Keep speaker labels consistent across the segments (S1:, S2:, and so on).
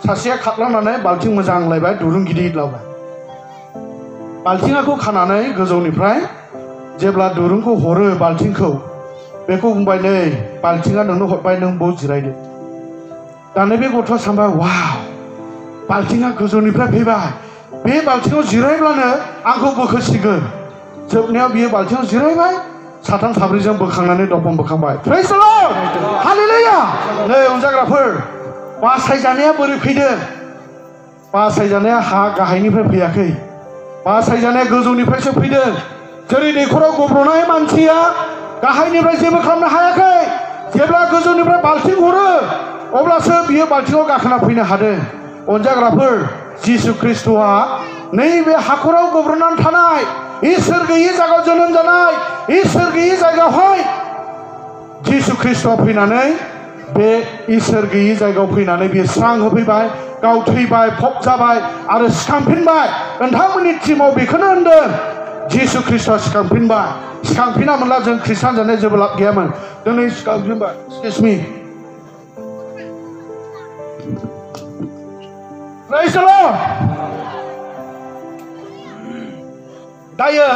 S1: सासेया खारलांनानै बाल्थिं मोजां लायबाय दुरुं गिदिर लाबाय बाल्थिंखौ खानानै गोजौनिफ्राय जेब्ला दुरुंखौ हरो बाल्थिंखौ बेखौ बुंबाय नै बाल्थिंआ नोंनो हरबाय नों बाव जिरायदो दानो बे गथ'आ सानबाय वाव बाल्थिंआ गोजौनिफ्राय फैबाय बे बाल्थिंआव जिरायब्लानो आंखौ बोखोसिगोन जोबनायाव बियो बाल्थिंआव जिरायबाय साथाम साब्रैजों बोखांनानै दंफां बोखांबाय प्रेज द लर्ड हालेलुया नै अनजाग्राफोर बासायजानाया बोरै फैदों बासायजानाया हा गाहायनिफ्राय फैयाखै बासायजानाया गोजौनिफ्रायसो फैदों जेरै दैखराव गब्र'नाय मानसिया गाहायनिफ्राय जेबो खालामनो हायाखै जेब्ला गोजौनिफ्राय बाल्थिं हरो अब्लासो बियो बाल्थिंआव गाखोना फैनो हादों अनजाग्राफोर जिसु ख्रिस्ट'आ नैबे हाखराव गब्र'नानै थानाय इसोर गैयि जायगायाव जोनोम जानाय इसोर गैयि जायगायावहाय जिसु ख्रिस्ट'आ फैनानै बे इसोर गैयि जायगायाव फैनानै बियो स्रां होफैबाय गाव थैबाय फब जाबाय आरो सिखांफिनबाय नोंथांमोननि टिमाव बेखौनो होनदों जिसु ख्रिस्ट'आ सिखांफिनबाय सिखांफिनामोनब्ला जों खृष्टान जानाय जेबो लाब गैयामोन दिनै सिखांफिनबाय एक्सकिउज मी प्रेज द लर्ड दायो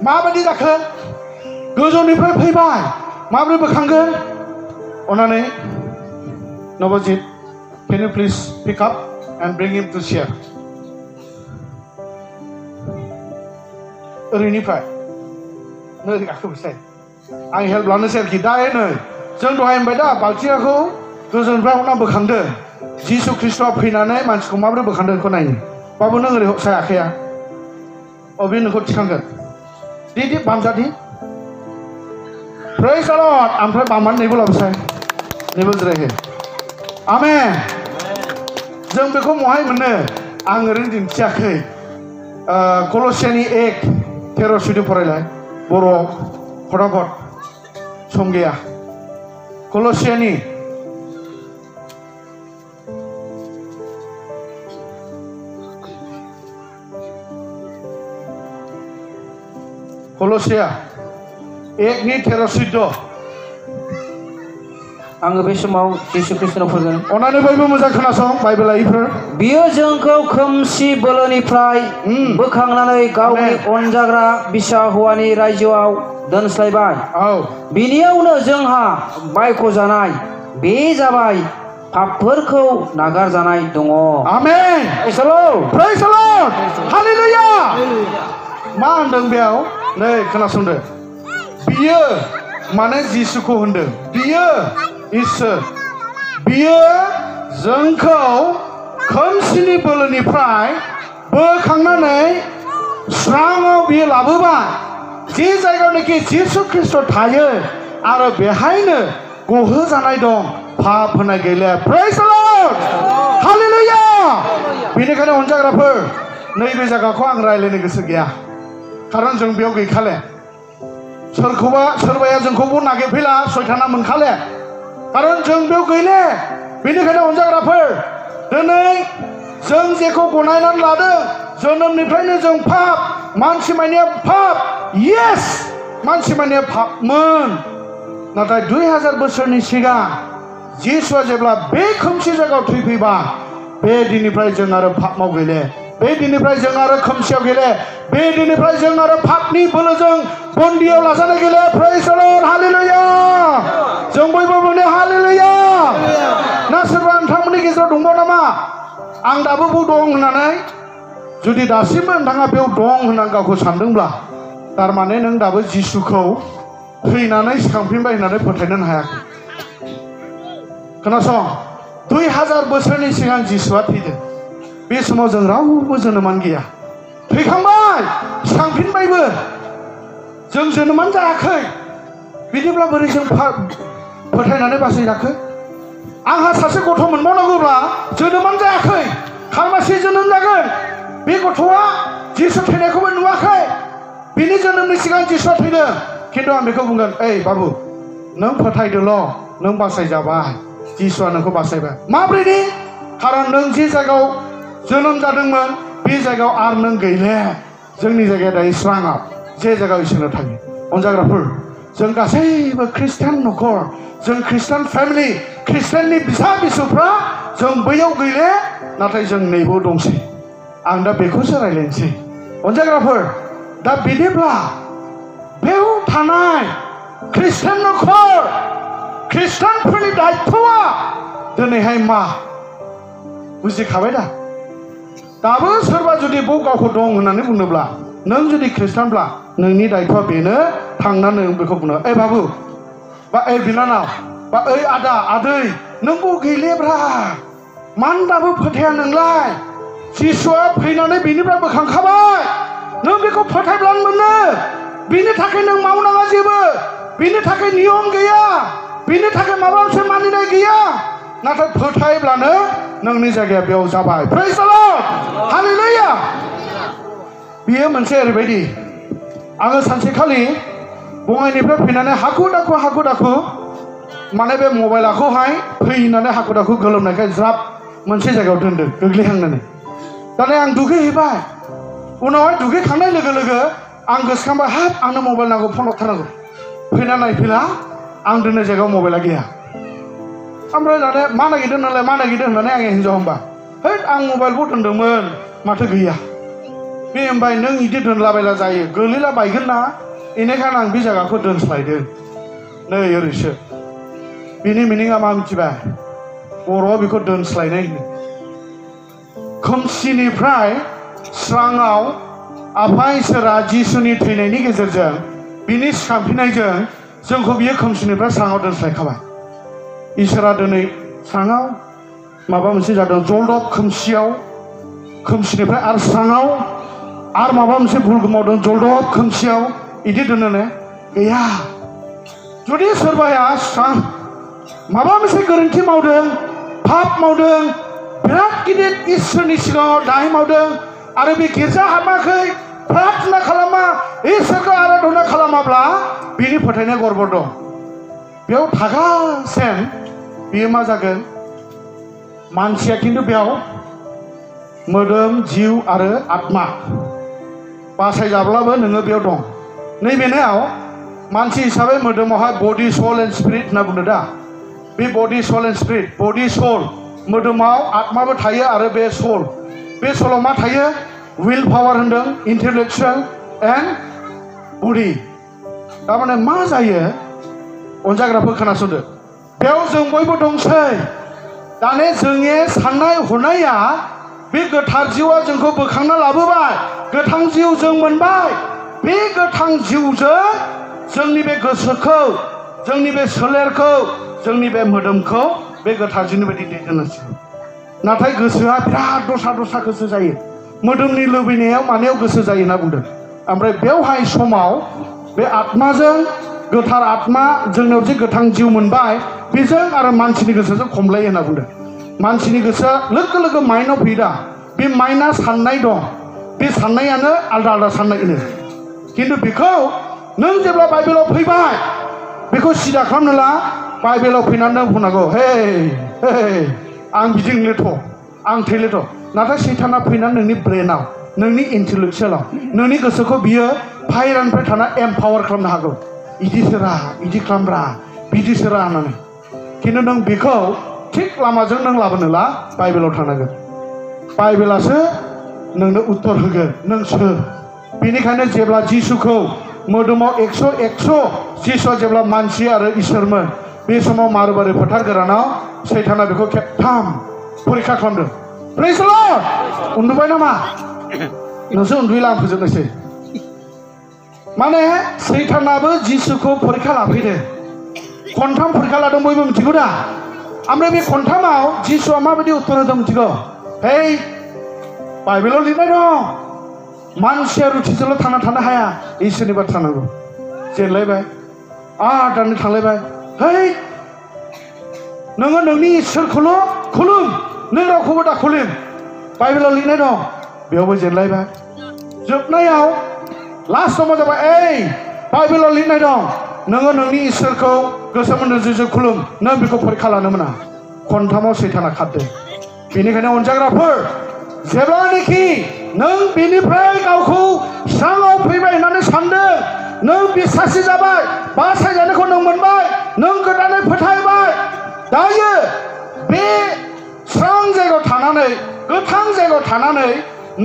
S1: माबायदि जाखो गोजौनिफ्राय फैबाय माबोरै बोखांगोन अननानै Nabajit can you please pick up and bring him to share ओरैनिफ्राय नै गाखोबोसै आं हेल्प लानोसै आरोखि दा नै जों दहाय होनबाय दा बाल्थिंखौ गोजौनिफ्राय हरना बोखांदों जिसु ख्रिस्ट'आ फैनानै मानसिखौ माबोरै बोखांदों बेखौ नायनो बाबु नों ओरै हरसाय आखाया अबे नोंखौ थिखांगोन दि बामजादि प्रेज द लर्ड ओमफ्राय बामनानै नैबो लाबोसाय नैबो जिरायहो आमेन जों बेखौ महाय मोनो आं ओरैनो दिन्थियाखै कलसियानि 1:13 फरायलाय बर'आव फटाफट सम गैया कलसियानि कलसिया 1:13
S2: आङो बे समाव जिसु ख्रिस्ट'नाव फैगोन
S1: अननानै बयबो मोजां खोनासं बाइबेल लायिफोर
S2: बियो जोंखौ खोमसि बोलोनिफ्राय बोखांनानै गावनि अनजाग्रा बिसा हौवानि रायजोआव दोनस्लायबाय बिनियावनो जोंहा बायख'जानाय बे जाबाय पापफोरखौ नागारजानाय दङ
S1: आमेन प्रेज द लर्ड हालेलुया मा होनदों बेयाव नै खोनासंदो बियो माने जिसुखौ होनदों बियो इसोर बियो जोंखौ खोमसिनि बोलोनिफ्राय बोखांनानै स्राङाव बियो लाबोबाय जे जायगायावनोखि जिसु ख्रिस्ट' थायो आरो बेहायनो गहोजानाय दं पाप होनाय गैले प्रेज द लर्ड हालेलुया बेनिखायनो अनजाग्राफोर नैबे जायगाखौ आं रायलायनो गोसो गैया खारन जों बेयाव गैखाले सोरखौबा सोरबाया जोंखौबो नागिरफैला सयथाना मोनखाले खारन जों बेयाव गैले बेनिखायनो अनजाग्राफोर दिनै जों जेखौ गनायनानै लादों जोनोमनिफ्रायनो जों पाप मानसि मानिया पाप येस मानसि मानिया पापमोन नाथाय 2000 बोसोरनि सिगां जिसुआ जेब्ला बे खोमसि जायगायाव थैफैबा बे दिननिफ्राय जों आरो पापमाव गैले बे दिननिफ्राय जों आरो खोमसियाव गैले बे दिननिफ्राय जों आरो पापनि बोलोजों बन्दियाव लाजानाय गैले प्रेज द लर्ड हालेलुया जों बयबो बुंनो हालेलुया ना सोरबा नोंथांमोननि गेजेराव दंबावो नामा आं दाबो बेयाव दं होननानै जुदि दासिमबो नोंथाङा बेयाव दं होननानै गावखौ सानदोंब्ला थारमाने नों दाबो जिसुखौ थैनानै सिखांफिनबाय होननानै फोथायनो हायाखै खोनासं 2000 बोसोरनि सिगां जिसुआ थैदों बे समाव जों रावबो जोनोमानो गैया थैखांबाय सिखांफिनबायबो जों जोनोमानो जायाखै बिदिब्ला बोरै जों फोथायनानै बासायजाखो आंहा सासे गथ' मोनबावनांगौब्ला जोनोमानो जायाखै खालमासि जोनोम जागोन बे गथ'आ जिसु थैनायखौबो नुवाखै बिनि जोनोमनि सिगां जिसुआ थैदों खिन्थु आं बेखौ बुंगोन ओइ बाबु नों फोथायदोल' नों बासायजाबाय जिसुआ नोंखौ बासायबाय माब्रैनि खारन नों जे जायगायाव जोनोम जादोंमोन बे जायगायाव आरो नों गैले जोंनि जायगाया दायो स्राङाव जे जायगायाव इसोर थायो अनजाग्राफोर जों गासैबो खृष्टान नखर जों खृष्टान फेमिलि खृष्टाननि बिसा बिसौफ्रा जों बैयाव गैले नाथाय जों नैबो दंसै आं दा बेखौसो रायलायनोसै अनजायग्राफोर दा बिदिब्ला बेयाव थानाय खृष्टान नखर खृष्टानफोरनि दायित्वआ दिनैहाय मा बुजिखाबाय दा दाबो सोरबा जुदि बाव गावखौ दं होननानै बुङोब्ला नों जुदि खृष्टानब्ला नोंनि दायित्वआ बेनो थांनानै बेखौ बुङो ओइ बाबु बा ओइ बिनानाव बा ओइ आदा आदै नोंबो गैलेब्रा मानो दाबो फोथाया नोंलाय जिसुआ फैनानै बिनिफ्राय बोखांखाबाय नों बेखौ फोथायब्लानो मोनो बिनि थाखाय नों मावनाङा जेबो बिनि थाखाय नियम गैया बिनि थाखाय माबा मोनसे मानिनाय गैया नाथाय फोथायब्लानो नोंनि जायगाया बेयाव जाबाय प्रेज द लर्ड हालेलुया बियो मोनसे ओरैबायदि आङो सानसेखालि बङाइनिफ्राय फैनानै हाखु दाखु माने बे मबाइलखौहाय फैनानै हाखु दाखु गोलोमनायखाय ज्राब मोनसे जायगायाव दोनदों गोग्लैहांनानै दाने आं दुगैहैबाय उनावहाय दुगैखांनाय लोगो लोगो आं गोसोखांबाय हाब आंनो मबाइल नांगौ फन हरथारनांगौ फैना नायफैला आं दोननाय जायगायाव मबाइला गैया ओमफ्राय दाने मा नागिरदों होननानै आंनि हिन्जाव होनबा है आं मबाइलखौ दोनदोंमोन माथो गैया बे होनबाय नों इदि दोनलाबायला जायो गोलैला बायगोन ना बेनिखायनो आं बे जायगाखौ दोनस्लायदों नै ओरैसो बिनि मिनिङा मा मिथिबाय बर'आव बेखौ दोनस्लायनाय होनो खोमसिनिफ्राय स्राङाव आफा इसोरा जिसुनि थैनायनि गेजेरजों बिनि सिखांफिननायजों जोंखौ बियो खोमसिनिफ्राय स्राङाव दोनस्लायखाबाय इसोरा दिनै स्राङाव माबा मोनसे जादों जलदब खोमसिनिफ्राय आरो स्राङाव आरो माबा मोनसे भुल मावदों जलदब खोमसियाव इदि दोनो ने गैया जुदि सोरबाया स्रां माबा मोनसे गोरोन्थि मावदों पाप मावदों बिराद गिदिर इसोरनि सिगाङाव दाय मावदों आरो बे गिर्जा हाबाखै प्रार्थना खालामा इसोरखौ आराधना खालामाब्ला बिनि फोथायनाया गरबर दं बेयाव थागासेम बियो मा जागोन मानसिया खिन्थु बेयाव मोदोम जिउ आरो आत्मा बासायजाब्लाबो नोङो बेयाव दं नैबेनायाव मानसि हिसाबै मोदोमावहाय बडि सोल एन्ड स्पिरिट होनना बुंदों दा बे बडि सोल एन्ड स्पिरिट बडि सोल मोदोमाव आत्माबो थायो आरो बे सोलाव मा थायो विल पावार होनदों इन्टेलेक्सुवेल एन्ड बडि थारमाने मा जायो अनजाग्राफोर खोनासंदो बेयाव जों बयबो दंसै दाने जोंनि साननाय हनाया बे गोथार जिउआ जोंखौ बोखांना लाबोबाय गोथां जिउ जों मोनबाय बे गोथां जिउजों जोंनि बे गोसोखौ जोंनि बे सोलेरखौ जोंनि बे मोदोमखौ बे गोथार जिउनि बायदि दैदेननांसिगौ नाथाय गोसोआ बिराद दस्रा गोसो जायो मोदोमनि लुबैनायाव मानायाव गोसो जायो होनना बुंदों ओमफ्राय बेवहाय समाव बे आत्माजों गोथार आत्मा जोंनाव जे गोथां जिउ मोनबाय बेजों आरो मानसिनि गोसोजों खमलायो होनना बुंदों मानसिनि गोसोआ लोगो लोगो माइन्डआव फैयो दा बे माइन्डआ साननाय दं बे साननायानो आलदा साननाय होनो खिन्थु बेखौ नों जेब्ला बाइबेलाव फैबाय बेखौ सिदा खालामनोला बाइबेलाव फैनानै नों बुंनांगौ हे आं बिदि नंलेथ' आं थैलेथ' नाथाय सैताना फैनानै नोंनि ब्रेनाव नोंनि इन्टेलेक्सुवेलाव नोंनि गोसोखौ बियो बाहेरानिफ्राय थाना एम्पावार खालामनो हागौ इदिसोरा इदि खालामब्रा बिदिसोरा होननानै खिन्थु नों बेखौ थिग लामाजों नों लाबोनोला बाइबेलाव थांनांगोन बाइबेलासो नोंनो उत्तर होगोन नों सोर बेनिखायनो जेब्ला जिसुखौ मोदोमाव 100 जिसुआ जेब्ला मानसि आरो इसोरमोन बे समाव मारुबारि फोथार गोरानाव सैताना बेखौ खेबथाम परीक्षा खालामदों प्रेज द लर्ड उन्दुबाय नामा नोंसो उन्दुयोला आं फोजोबनोसै माने सैतानाबो जिसुखौ परीक्षा लाफैदों खनथाम परीक्षा लादों बयबो मिथिगौ दा ओमफ्राय बे खनथामाव जिसुआ माबायदि उत्तर होदों मिथिगौ हे बाइबेलाव लिरनाय दं मानसिया रुटिजोंल' थांना थानो हाया इसोरनि बाथ्रा नांगौ जेनलायबाय दानो थांलायबाय है नोङो नोंनि इसोरखौल' खुलुम नों रावखौबो दा खुलुम बाइबेलाव लिरनाय दं बेयावबो जेनलायबाय जोबनायाव लास्टआव मा जाबाय बाइबेलाव लिरनाय दं नोङो नोंनि इसोरखौ गोसो मोदोमजों खुलुम नों बेखौ परीक्षा लानो मोना खनथामाव सैताना खारदों बेनिखायनो अनजाग्राफोर जेब्लानोखि नों बेनिफ्राय गावखौ स्राङाव फैबाय होननानै सानदों नों बिसासि जाबाय बासायजानायखौ नों मोनबाय नों गोदानै फोथायबाय दायो बे स्रां जायगायाव थानानै गोथां जायगायाव थानानै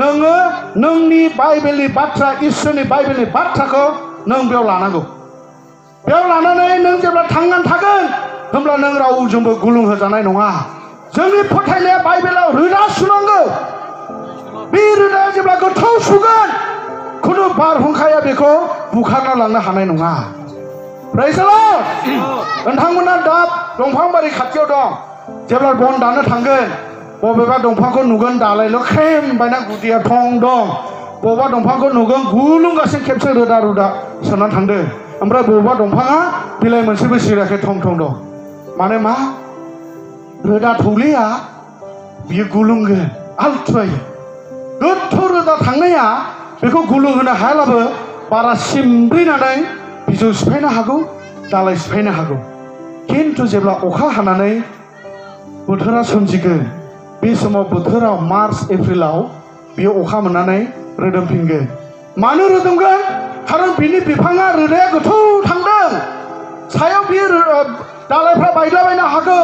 S1: नोङो नोंनि बाइबेलनि बाथ्रा इसोरनि बाइबेलनि बाथ्राखौ नों बेयाव लानांगौ बेयाव लानानै नों जेब्ला थांनानै थागोन होमब्ला नों रावजोंबो गुलुं होजानाय नङा जोंनि फोथायनाया बाइबेलाव रोदा सुनांगौ बे रोदाया जेब्ला गोथौ सुगोन खुनु बारहुंखाया बेखौ बुखारना लांनो हानाय नङा प्रेज द लर्ड नोंथांमोना दा दंफां बारि खाथियाव दं जेब्ला बन दानो थांगोन बबेबा दंफांखौ नुगोन दालायल' ख्रेम बायना गुदिया थं दं बबेबा दंफांखौ नुगोन गुलुंगासिनो खेबसे रोदा रोदा सोनानै थांदों ओमफ्राय बबेबा दंफाङा बिलाइ मोनसेबो सिराखै थं थं दं माने मा रोदा थौलेया बियो गुलुंगोन आलथुवायो गोथौ रोदा थांनाया बेखौ गुलुं होनो हायालाबो बारा सिमब्रिनानै बिजौ सिफायनो हागौ दालाइ सिफायनो हागौ खिन्थु जेब्ला अखा हानानै बोथोरा सोमजिगोन बे समाव बोथोराव मार्च एप्रिलाव बियो अखा मोननानै रोदोमफिनगोन मानो रोदोमगोन खारन बिनि बिफाङा रोदाया गोथौ थांदों सायाव बियो दालाइफ्रा बायलाबायनो हागौ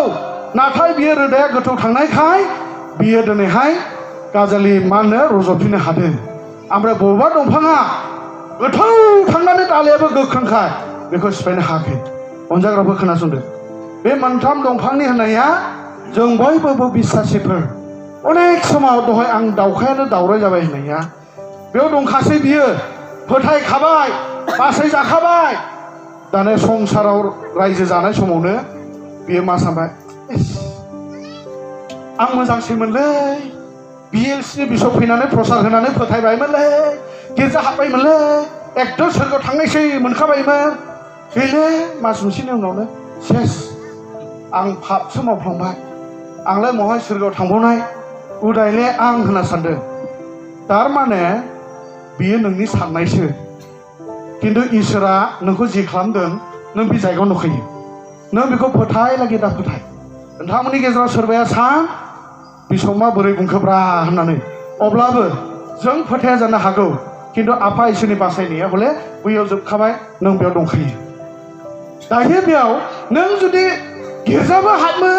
S1: नाथाय बियो रोदाया गोथौ थांनायखाय बियो दिनैहाय गाजालि मा होनो रज'फिननो हादों ओमफ्राय बबेबा दंफाङा गोथौ थांनानै दालायाबो गोख्रोंखाय बेखौ सिफायनो हायाखै अनजाग्राफोर खोनासंदो बे मोनथाम दंफांनि होननाया जों बयबो बिश्वासिफोर अनेक समाव दहाय आं दाउखायानो दावराय जाबाय होननाया बेयाव दंखासै बियो फोथायखाबाय बासायजाखाबाय दाने संसाराव रायजो जानाय समावनो बियो मा सानबाय आं मोजांसैमोनलै BLC बिसप फैनानै प्रसार होनानै फोथायबायमोनलै गिर्जा हाबबायमोनलै एकदम सोरगोआव थांनायसै मोनखाबायमोन गैले मास मोनसेनि उनावनो सेस आं पापसो मावफ्लांबाय आंलाय महाय सोरगोआव थांबावनाय उदायले आं होनना सानदों थारमाने बियो नोंनि साननायसो खिन्थु इसोरा नोंखौ जि खालामदों नों बे जायगायाव नुखायो नों बेखौ फोथाय लागि दा फोथाय नोंथांमोननि गेजेराव सोरबाया सान बिसपा बोरै बुंखोब्रा होननानै अब्लाबो जों फोथाया जानो हागौ खिन्थु आफा इसोरनि बासायनाया हले बैयाव जोबखाबाय नों बेयाव दंखायो दायो बेयाव नों जुदि गिर्जाबो हाबो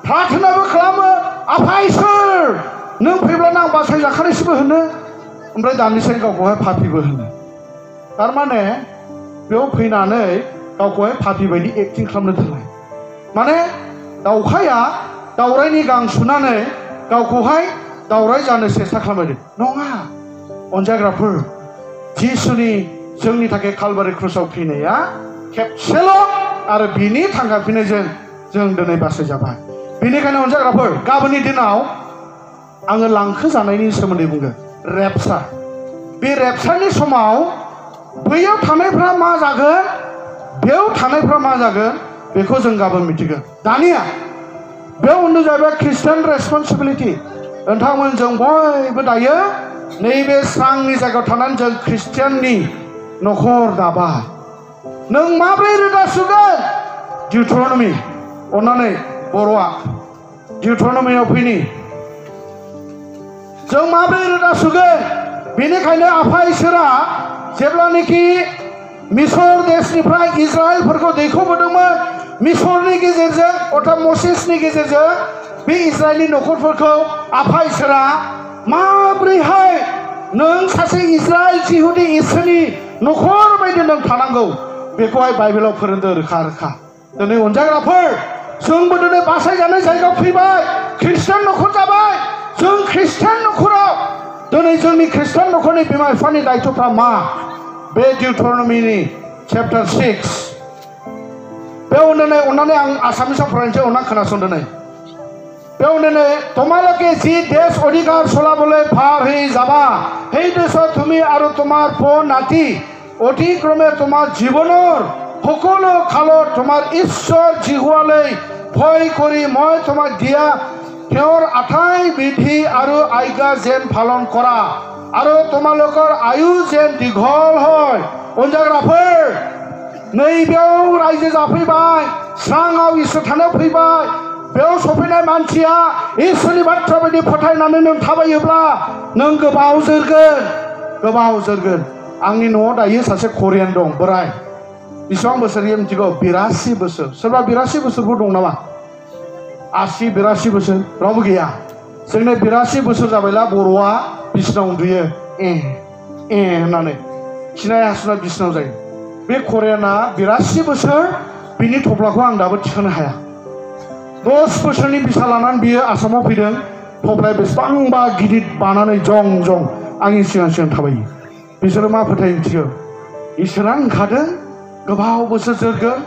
S1: प्रार्थनाबो खालामो आफा इसोर नों फैब्लानो आं बासायजाखानायसोबो होनो ओमफ्राय दानिसै गावखौहाय पापिबो होनो थारमाने बेयाव फैनानै गावखौहाय पापि बायदि एक्टिं खालामनो थाखाय माने दाउखाया दावरायनि गां सुनानै गावखौहाय दावराय जानो सेस्था खालामदों नङा अनजाग्राफोर जिसुनि जोंनि थाखाय कालभारि क्रुसाव फैनाया खेबसेल' आरो बिनि थांखांफिननायजों जों दिनै बासायजाबाय बेनिखायनो अनजाग्राफोर गाबोननि दिनाव आङो लांखो जानायनि सोमोन्दै बुंगोन रेपसार बे रेपसारनि समाव बैयाव थानायफ्रा मा जागोन बेयाव थानायफ्रा मा जागोन बेखौ जों गाबोन मिथिगोन दानिया बेयाव उन्दै जाहैबाय ख्रिस्टियान रेसपन्सिबिलिटि नोंथांमोन जों बयबो दायो नैबे स्रांनि जायगायाव थानानै जों ख्रिस्टियाननि न'खर दाबाय नों माब्रै रोदा सुगोन डिउट्रनमी अन्नानै बर'आ डिउट्रनमीयाव फैनि जों माब्रै रोदा सुगोन बेनिखायनो आफा इसोरा जेब्लानोखि मिसर देशनिफ्राय इजराइलफोरखौ दैखोबोदोंमोन मिसरनि गेजेरजों अर्थात मसेसनि गेजेरजों बे इजराइलनि न'खरफोरखौ आफा इसोरा माब्रैहाय नों सासे इजराइल जिहुदी इसोरनि न'खर बायदि नों थानांगौ बेखौहाय बाइबेलाव फोरोंदों रोखा रोखा दिनै अनजाग्राफोर जोंबो दिनै बासायजानाय जायगायाव फैबाय ख्रिस्टियान न'खर जाबाय जों ख्रिस्टियान न'खराव दिनै जोंनि ख्रिस्टियान न'खरनि बिमा बिफानि दायित्वफ्रा मा बे डिउट्रनमीनि चैप्टार 6 बेयाव अन्नानै आं आसामिसाव फरायनोसै अन्नानै खोनासंदो नै बेयाव তোমালোকে যি দেশ অধিকার চলাবলৈ পাৰ হৈ যাবা সেই দেশত তুমি আৰু তোমাৰ পৰ নাতি অতিক্ৰমে তোমাৰ জীৱনৰ সকলো কালত তোমাৰ ঈশ্বৰ জিহুৱালৈ ভয় কৰি মই তোমাক দিয়া তেওঁৰ আটাই বিধি আৰু আজ্ঞা যেন পালন কৰা আৰু তোমালোকৰ আয়ু যেন দীঘল হয় অনজাग्राफोर नैबेयाव रायजो जाफैबाय स्राङाव इसोर थानायाव फैबाय बेयाव सफैनाय मानसिया इसोरनि बाथ्रा बायदि फोथायनानै नों थाबायोब्ला नों गोबाव जोरगोन आंनि न'आव दायो सासे करियान दं बोराय बेसेबां बोसोर इयो मिथिगौ 82 बोसोर सोरबा 82 बोसोरबो दं नामा 80 82 बोसोर रावबो गैया जोंनो 82 बोसोर जाबायला बर'आ बिसिनाव उन्दुयो होननानै खिनाय हासुनाय बिसिनाव जायो बे करियाना 82 बोसोर बिनि थफ्लाखौ आं दाबो थिखोनो हाया 10 बोसोरनि बिसा लानानै बियो आसामाव फैदों थफ्लाया बेसेबांबा गिदिर बानानै जं जं आंनि सिगां सिगां थाबायो बिसोरो मा फोथायो मिथिगौ इसोरा ओंखारदों गोबाव बोसोर जोरगोन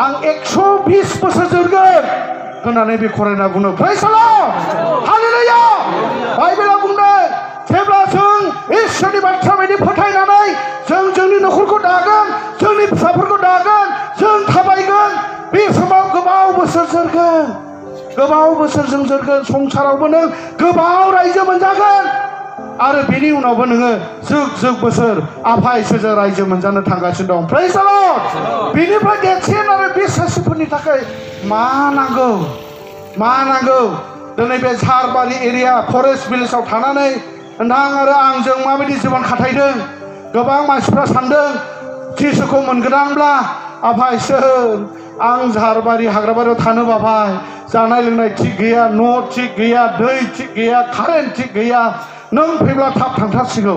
S1: आं 120 बोसोर जोरगोन होननानै बे करियाना बुङो प्रेज द लर्ड हालेलुया बाइबेला बुंदों जेब्ला जों इसोरनि बाथ्रा बायदि फोथायनानै जों जोंनि न'खरखौ दागोन जोंनि फिसाफोरखौ दागोन जों थाबायगोन बे समाव गोबाव बोसोर जोरगोन गोबाव बोसोर जों जोरगोन संसारावबो नों गोबाव रायजो मोनजागोन आरो बेनि उनावबो नोङो जुग जुग बोसोर आफा इसोरजों रायजो मोनजानो थांगासिनो दं प्रेज द लर्ड बेनिफ्राय देरसिन आरो बे सासेफोरनि थाखाय मा नांगौ दिनै बे झारबारि एरिया फरेस्ट भिलेजाव थानानै नोंथां आरो आंजों माबायदि जिबन खाथायदों गोबां मानसिफ्रा सानदों जिसुखौ मोनगोनांब्ला आफा इसोर आं झारबारि हाग्राबारियाव थानो बाबाय जानाय लोंनाय थिग गैया न' थिग गैया दै थिग गैया कारेन्ट थिग गैया नों फैब्ला थाब थांथारसिगौ